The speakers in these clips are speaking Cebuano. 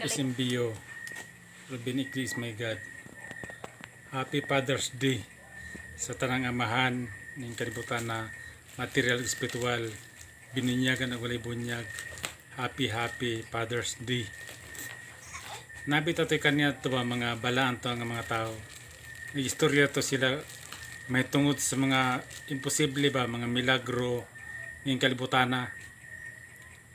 SMBO, Ruben Eclis, my God. Happy Father's Day sa tanang amahan ning kalibutan na material, spiritual, bininyagan ug walay bunyag. Happy, happy Father's Day. Nabita to'y kaniya to ba mga balaan to nga mga tao. May istorya to sila may tungod sa mga imposible ba, mga milagro ning kalibutan na.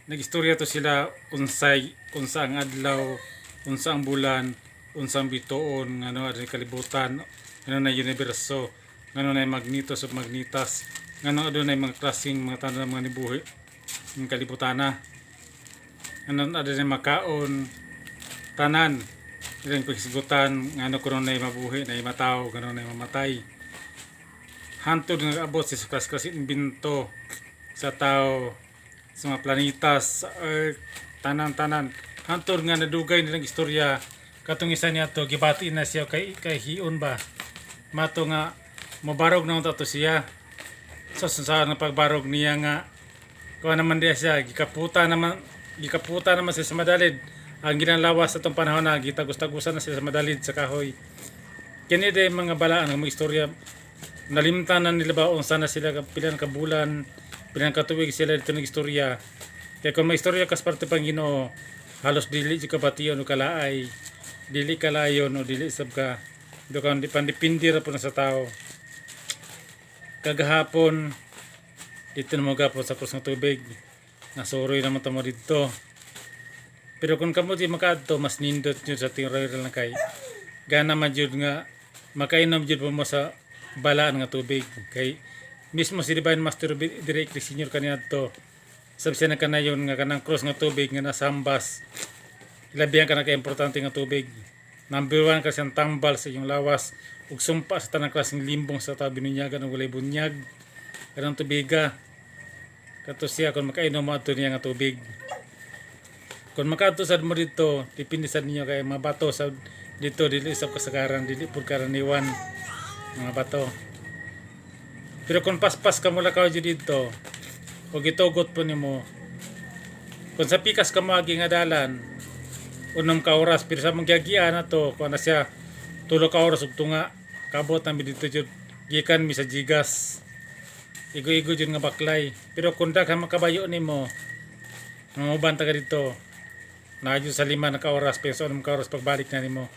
Nag-istorya to sila unsay unsa ang adlaw, unsa ang bulan, unsa ang bituon, ngano adunay kalibutan, ngano na universo, ngano na magnitos ug magnitas, ngano adunay mga klaseng mga tanan, mga nibuhi ng kalibutan na. Ngano adunay makaon, tanan ilang pagsigutan, ngano kuno na mabuhi, na matawo, ngano na mamatay. Hantod nga abot si klas-klas imbento sa tao, sa mga planeta, sa Earth, tanan-tanan. Hantod nga nadugay nilang istorya, katong isa niya to, gibati na siya kay hion ba. Mato nga, mabarog na unta to siya. So, sa nga pagbarog niya nga, kuha naman diya siya, gikaputa naman siya sa madalid. Ang ginalawas sa itong panahon na, gitagos-tagusan na siya sa madalid sa kahoy. Kini day mga balaan nga mga istorya, nalimtan na nila ba unsa na sila pila ka bulan, pila ka tuig sila dito nag-istorya. Kaya kung may istorya kas parte pang Ginoo, halos dili jud ka bation o kalaay, dili kalayon o dili sab ka do ka pandipindi ra po na sa tao. Kagahapon dito na mo gapon sa krus ng tubig, nasuroy naman tamo dito. Pero kung kamo di makaadto, mas nindot jud sa ting royal na kay gana man jud nga makainom jud po mo sa balaan nga tubig, kay mismo si Divine Master Directly Senior kaniadto, sabi siya na kanayon nga kanang cross nga tubig nga nasambas, ilabihan ka na ka-importante nga tubig. Number one kasi ang tambal sa iyong lawas ug sumpa sa tanang klaseng limbong sa tabi binunyagan ug walay bunyag. Kanang tubiga kato siya, kung makainom mo adto niya nga tubig. Kung makaadto sad mo dito, depende sad ninyo kay mga bato sa dito dili sa kasagaran, dili pud karaniwan mga bato. Pero kung paspas ka mo lakaw jud dito o gitugot po nimo, kung sa pikas ka moagi nga dalan, 6 ka oras, pero sa manggiagian na to, kung na siya, 3 ka oras ug tunga kabot na mi dito jud, gikan mi sa Gigas. Igo-igo jud nga baklay. Pero kung daghan makabayo nimo manguban ta ka dito, naa jud sa 5 na ka oras, pero sa 6 ka oras pagbalik na nimo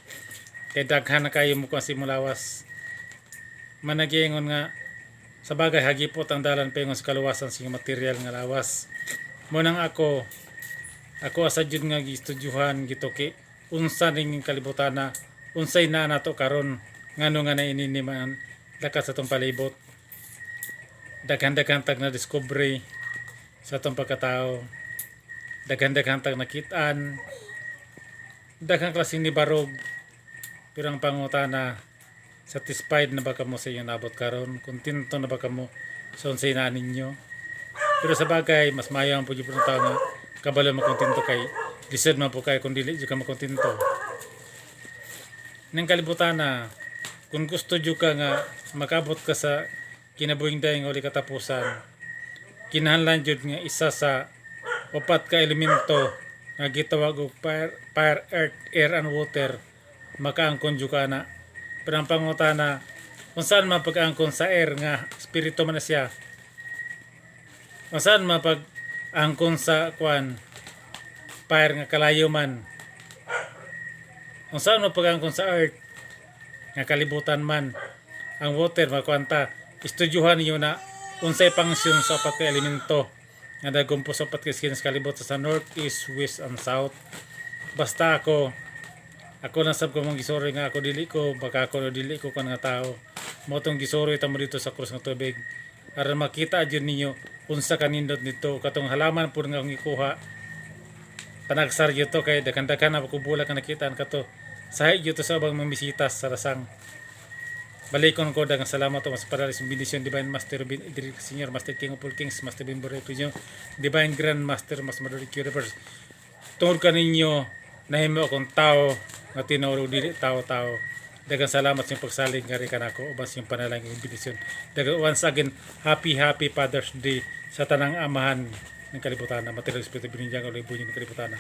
kay daghan na kayo mo kung sa imong lawas. Managingon nga sa bagay hagipot ang dalan paingon sa kaluwasan sa iyong material nga lawas. Mo nang ako asa jud nga gistudyuhan, gituki unsa ning kalibutan na, unsay na nato karon, ngano nga nainini man lakat sa atong palibot. Daghan-daghan tag na discovery sa atong pagkatao, daghan-daghan tag nakit-an, daghang klaseng ni barog. Pero ang pangutana, satisfied na ba kamo sa iyong nabot karon? Kontento na ba kamo sa unsay naa ninyo? Pero sa bagay, mas maayo ang pud ang tao nga kabalo makontento kay lisod man po kay kung dili jud ka makontento. Ning kalibutan na, kung gusto jud ka nga makabot ka sa kinabuhing dayon nga wali katapusan, kinahanglan jud nga isa sa upat ka elemento nga gitawag og fire, fire, earth, air and water, makaangkon jud ka na. Pero ang pangutana, kung saan man pag-angkon sa air nga espiritu man na siya? Kung saan man pag-angkon sa kwan, fire nga kalayo man? Kung saan man pag-angkon sa earth nga kalibutan man? Ang water makuanta? Estudyuhan ninyo na unsay function sa upat ka elemento nga nagumpo sa upat ka sa kalibot sa north, east, west and south. Basta ako lang sab ko mong gisuri nga ako dili ko baka ako dili ko kan nga tao mo tong gisuri ta mo dito sa krus nga tubig aron makita jud ninyo unsa kanindot nito. Katong halaman pud nga akong gikuha, panagsar gyud to kay daghan-daghan na kubula ka nakitaan kato. Sahi gyud to sa ubang mga bisita sa rasang. Balikon ko, daghang salamat mas para sa bendisyon Divine Master Bin Idris Senior Master, King of all Kings, Master Bin Borek, Divine Grand Master Mas Madorik Universe. Tungod kaninyo nahimo akong tao nga tinuod dili tao-tao. Daghang salamat sa inyong pagsalig nga rin kanako uban sa inyong panalangin ug bendisyon. Daghang once again, happy, happy Father's Day sa tanang amahan ng kalibutan na material, espiritu, binindiyan, ulibuhin ng kalibutan.